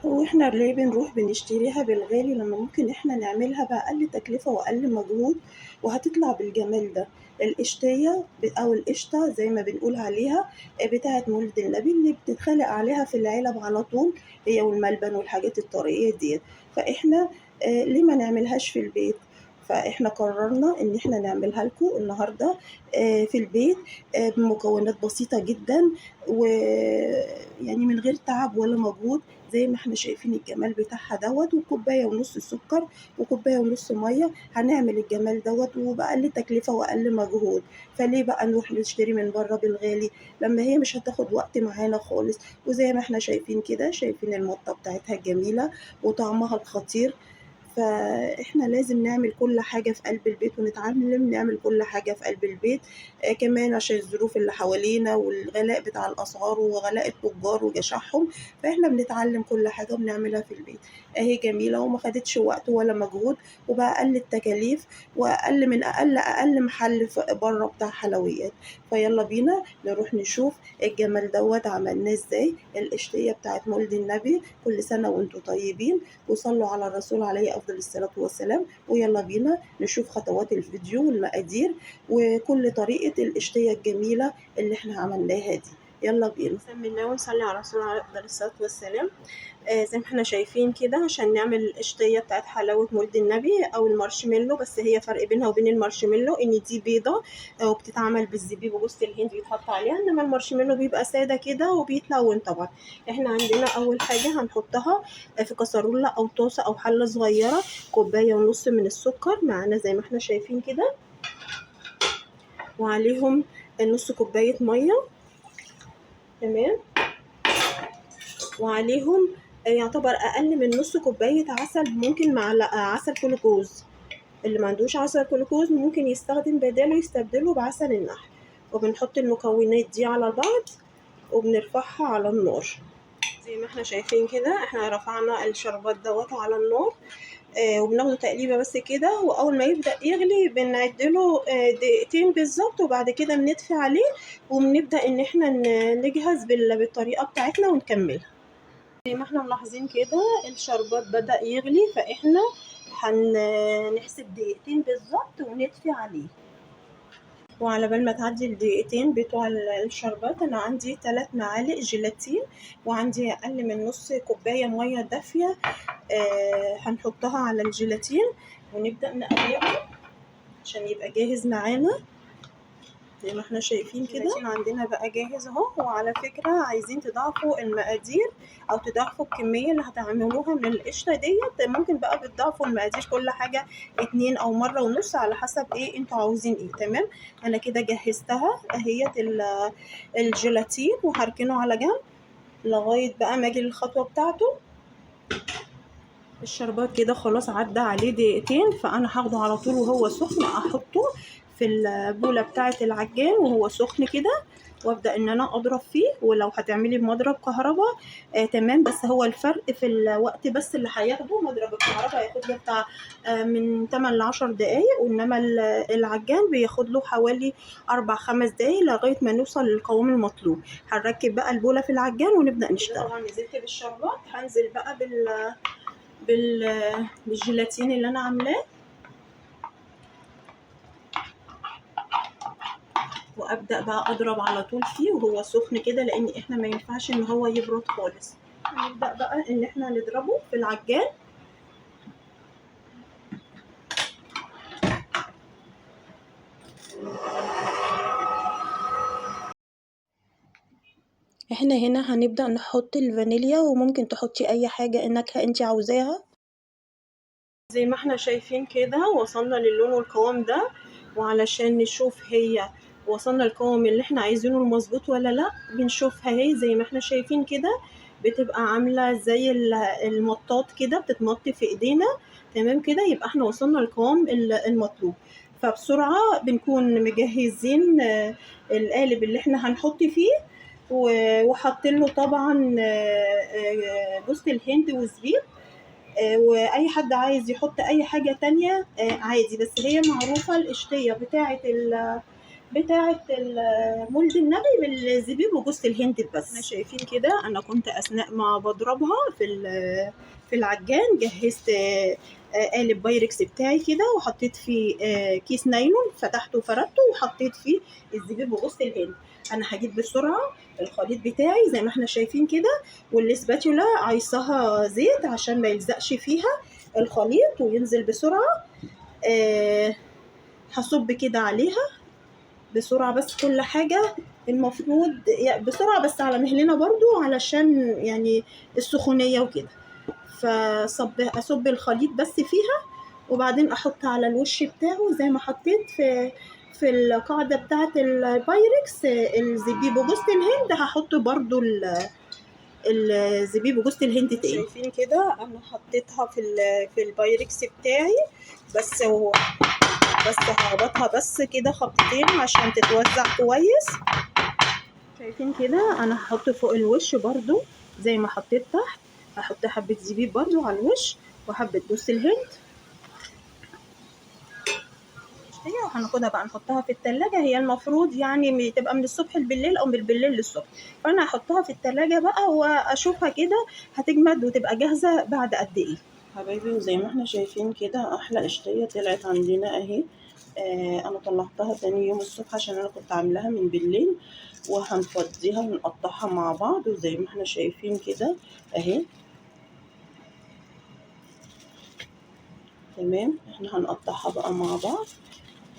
هو إحنا ليه بنروح بنشتريها بالغالي لما ممكن إحنا نعملها بأقل تكلفة وأقل مجهود وهتطلع بالجمال ده؟ القشطية أو القشطة زي ما بنقول عليها بتاعة مولد النبي اللي بتتخلق عليها في العلب على طول، هي والملبن والحاجات الطرية ديت. فإحنا ليه ما نعملهاش في البيت؟ فإحنا قررنا إن إحنا نعملها لكم النهاردة في البيت بمكونات بسيطة جدا، ويعني من غير تعب ولا مجهود، زي ما احنا شايفين الجمال بتاعها دوت. وكوباية ونص سكر وكوباية ونص مية هنعمل الجمال دوت، وبأقل تكلفة وأقل مجهود. فليه بقى نروح نشتري من بره بالغالي لما هي مش هتاخد وقت معانا خالص؟ وزي ما احنا شايفين كده، شايفين المطة بتاعتها الجميلة وطعمها الخطير. فاحنا لازم نعمل كل حاجة في قلب البيت، ونتعلم نعمل كل حاجة في قلب البيت كمان عشان الظروف اللي حوالينا والغلاء بتاع الأسعار وغلاء التجار وجشعهم. فاحنا بنتعلم كل حاجة وبنعملها في البيت. اهي جميلة وما خدتش وقت ولا مجهود، وبأقل التكاليف وأقل من أقل محل بره بتاع حلويات. فيلا بينا نروح نشوف الجمال دوت عملناه ازاي، القشطية بتاعت مولد النبي. كل سنة وانتم طيبين، وصلوا على الرسول عليه أفضل الصلاة والسلام. ويلا بينا نشوف خطوات الفيديو والمقادير وكل طريقة القشطية الجميلة اللي احنا عملناها دي. يلا بينا. بسم الله ونصلي على رسول الله عليه الصلاة والسلام. زي ما احنا شايفين كده، عشان نعمل القشطية بتاعت حلاوة مولد النبي أو المارشميلو، بس هي فرق بينها وبين المارشميلو إن دي بيضة، وبتتعمل بالزبيب وجوز الهند بيتحط عليها، إنما المارشميلو بيبقى سادة كده وبيتلون. طبعا احنا عندنا أول حاجة هنحطها في كسرولة أو طاسة أو حلة صغيرة كوباية ونص من السكر معانا زي ما احنا شايفين كده، وعليهم نص كوباية مية، تمام، وعليهم يعتبر اقل من نص كوباية عسل، ممكن معلقه عسل كلوكوز. اللي ما عندوش عسل كلوكوز ممكن يستخدم بداله، يستبدله بعسل النحل. وبنحط المكونات دي على بعض وبنرفعها على النار. زي ما احنا شايفين كده احنا رفعنا الشربات دوت على النار، وبناخده تقليبه بس كده، واول ما يبدا يغلي بنعدله دقيقتين بالظبط، وبعد كده بنطفي عليه وبنبدا ان احنا نجهز بالطريقة بتاعتنا ونكملها. زي ما احنا ملاحظين كده الشربات بدأ يغلي، فاحنا هنحسب دقيقتين بالظبط ونطفي عليه. وعلى بال ما تعدي الدقيقتين بتوع الشربات، انا عندي 3 معالق جيلاتين، وعندي اقل من نص كوباية مية دافيه، هنحطها على الجيلاتين ونبدا نقلبه عشان يبقى جاهز معانا زي ما احنا شايفين كده. الجيلاتين عندنا بقى جاهز اهو. وعلى فكرة عايزين تضاعفوا المقادير او تضاعفوا الكمية اللي هتعملوها من القشطه ديت، ممكن بقى بتضاعفوا المقادير كل حاجة 2 او مرة ونص على حسب ايه انتوا عاوزين ايه. تمام، انا كده جهزتها اهيت الجيلاتين، وهركنه على جنب لغاية بقى ما اجي للخطوة بتاعته. الشربات كده خلاص عدى عليه دقيقتين، فانا هاخده على طول وهو سخن، احطه في البوله بتاعه العجان وهو سخن كده، وابدا ان انا اضرب فيه. ولو هتعملي بمضرب كهرباء تمام، بس هو الفرق في الوقت بس اللي هياخده مضرب الكهرباء هياخد له بتاع من 8 ل 10 دقايق، وانما العجان بياخد له حوالي 4-5 دقايق لغاية ما نوصل للقوام المطلوب. هنركب بقى البوله في العجان ونبدا نشتغل. طبعا نزلت بالشربات، هنزل بقى بالجيلاتين اللي انا عاملاه، وابدا بقى اضرب على طول فيه وهو سخن كده، لان احنا ما ينفعش ان هو يبرد خالص. نبدا بقى ان احنا نضربه في العجان. احنا هنا هنبدا نحط الفانيليا، وممكن تحطي اي حاجة نكهة انت عاوزاها. زي ما احنا شايفين كده وصلنا للون والقوام ده، وعلشان نشوف هي وصلنا القوام اللي احنا عايزينه المظبوط ولا لا، بنشوفها اهي زي ما احنا شايفين كده، بتبقى عامله زي المطاط كده، بتتمط في ايدينا. تمام كده، يبقى احنا وصلنا للقوام المطلوب. فبسرعه بنكون مجهزين القالب اللي احنا هنحط فيه، وحاطين له طبعا جوز الهند وزبيب، واي حد عايز يحط اي حاجة تانية عادي، بس هي معروفة القشطيه بتاعه مولد النبي بالزبيب وجوز الهند بس. احنا شايفين كده انا كنت اثناء ما بضربها في العجان جهزت قالب بايركس بتاعي كده، وحطيت فيه كيس نايلون، فتحته وفردته وحطيت فيه الزبيب وجوز الهند. انا هجيب بسرعة الخليط بتاعي زي ما احنا شايفين كده، وال spatula عايزاها زيت عشان ما يلزقش فيها الخليط وينزل بسرعة. هصب كده عليها بسرعة، بس كل حاجة المفروض بسرعة بس على مهلنا برضو علشان يعني السخونيه وكده. فصب اصب الخليط بس فيها، وبعدين احط على الوش بتاعه زي ما حطيت في القاعدة بتاعه البايركس الزبيب وجوز الهند، هحط برضو الزبيب وجوز الهند تاني. شايفين كده انا حطيتها في البايركس بتاعي، بس هخبطها بس كده خبطتين عشان تتوزع كويس. شايفين كده انا هحط فوق الوش برضو زي ما حطيت تحت، هحط حبة زبيب برضو على الوش وحبة جوز الهند. وهناخدها بقى نحطها في التلاجة. هي المفروض يعني تبقى من الصبح بالليل او من بالليل للصبح، فانا هحطها في التلاجة بقى واشوفها كده هتجمد وتبقى جاهزة بعد قد ايه. حبايبي وزي ما احنا شايفين كده احلى قشطية طلعت عندنا اهي. انا طلعتها تاني يوم الصبح عشان انا كنت عاملاها من بالليل، وهنفضيها ونقطعها مع بعض. وزي ما احنا شايفين كده اهي تمام. احنا هنقطعها بقى مع بعض،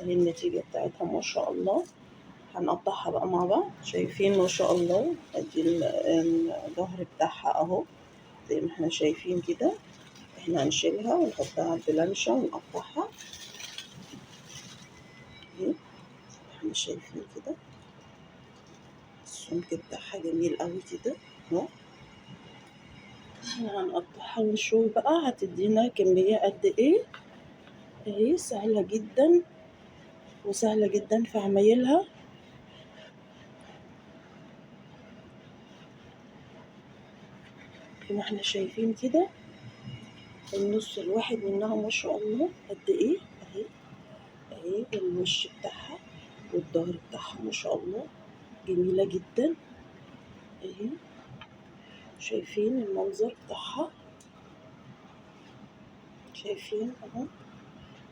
اهي النتيجة بتاعتها ما شاء الله. هنقطعها بقى مع بعض، شايفين ما شاء الله ادي الظهر بتاعها اهو زي ما احنا شايفين كده. احنا هنشيلها ونحطها على البلانشة ونقطعها اهي احنا شايفين كده. السمك بتاعها جميل قوي كده اهو. احنا هنقطعها ونشوف بقى هتدينا كمية قد ايه. اهي سهلة جدا وسهلة جدا في عمايلها. زي ما احنا شايفين كده النص الواحد منها ما شاء الله قد ايه اهي اهي الوش بتاعها والظهر بتاعها ما شاء الله جميلة جدا اهي. شايفين المنظر بتاعها، شايفين اهو.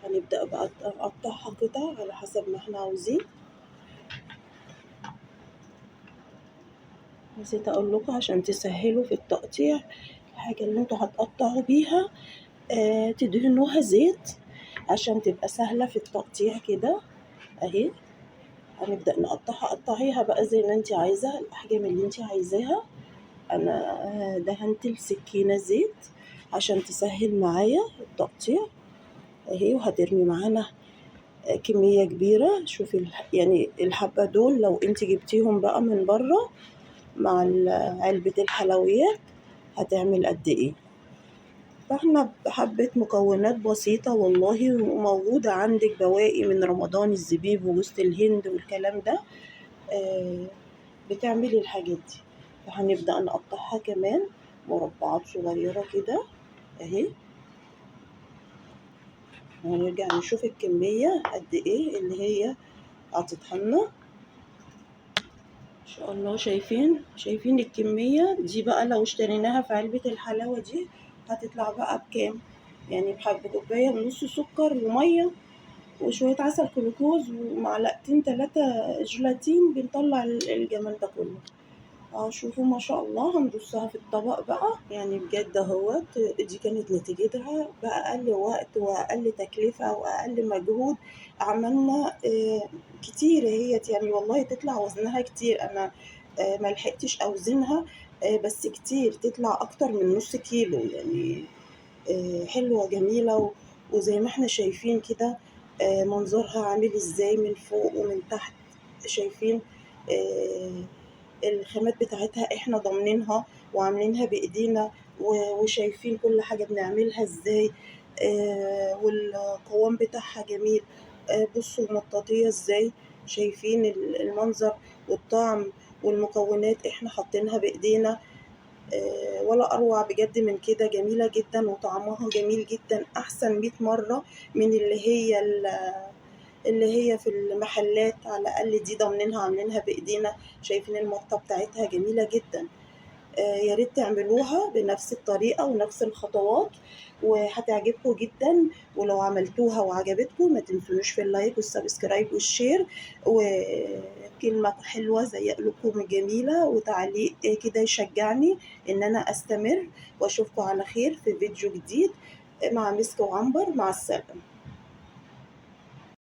هنبدأ بقى نقطعها قطع على حسب ما احنا عاوزين. نسيت اقول لكم عشان تسهلوا في التقطيع الحاجة اللي انتوا هتقطعوا بيها تدهنوها زيت عشان تبقى سهلة في التقطيع كده اهي. هنبدأ نقطعها، قطعيها بقى زي ما انت عايزة، الاحجام اللي انت عايزاها. انا دهنت السكينة زيت عشان تسهل معايا التقطيع اهي. وهترمي معانا كمية كبيرة. شوفي يعني الحبة دول لو انت جبتيهم بقى من بره مع علبة الحلويات هتعمل قد ايه. فاحنا بحبة مكونات بسيطة والله، وموجودة عندك بواقي من رمضان، الزبيب وجوز الهند والكلام ده، بتعملي الحاجات دي. فهنبدأ نقطعها كمان مربعات صغيرة كده اهي. وهنرجع نشوف الكمية قد ايه اللي هي عطتها لنا ان شاء الله. شايفين الكمية دي بقى لو اشتريناها في علبة الحلاوة دي هتطلع بقى بكام؟ يعني بحبة كوباية ونص سكر ومية وشوية عسل كلوكوز ومعلقتين 3 جيلاتين، بنطلع الجمال ده كله اهو. شوفوا ما شاء الله. هنرصها في الطبق بقى. يعني بجد اهوت دي كانت نتيجتها بأقل وقت وأقل تكلفة وأقل مجهود. عملنا كتير اهيت، يعني والله تطلع وزنها كتير. انا ما لحقتش اوزنها، بس كتير، تطلع اكتر من نص كيلو يعني. حلوة جميلة، وزي ما احنا شايفين كده منظرها عامل ازاي من فوق ومن تحت. شايفين الخامات بتاعتها احنا ضامنينها وعاملينها بايدينا، وشايفين كل حاجة بنعملها ازاي، والقوام بتاعها جميل. بصوا مطاطية ازاي، شايفين المنظر والطعم والمكونات احنا حاطينها بايدينا. ولا اروع بجد من كده، جميلة جدا وطعمها جميل جدا، احسن 100 مرة من اللي هي اللي هي في المحلات، على الاقل دي ضامنينها عاملينها بايدينا. شايفين المطه بتاعتها جميلة جدا. يا ريت تعملوها بنفس الطريقة ونفس الخطوات وهتعجبكم جدا. ولو عملتوها وعجبتكم ما تنسونوش في ال like وال subscribe وال share، وكلمه حلوة زي قلوبكم الجميلة، وتعليق كده يشجعني ان انا استمر. واشوفكم على خير في فيديو جديد مع مسك وعنبر. مع السلامة.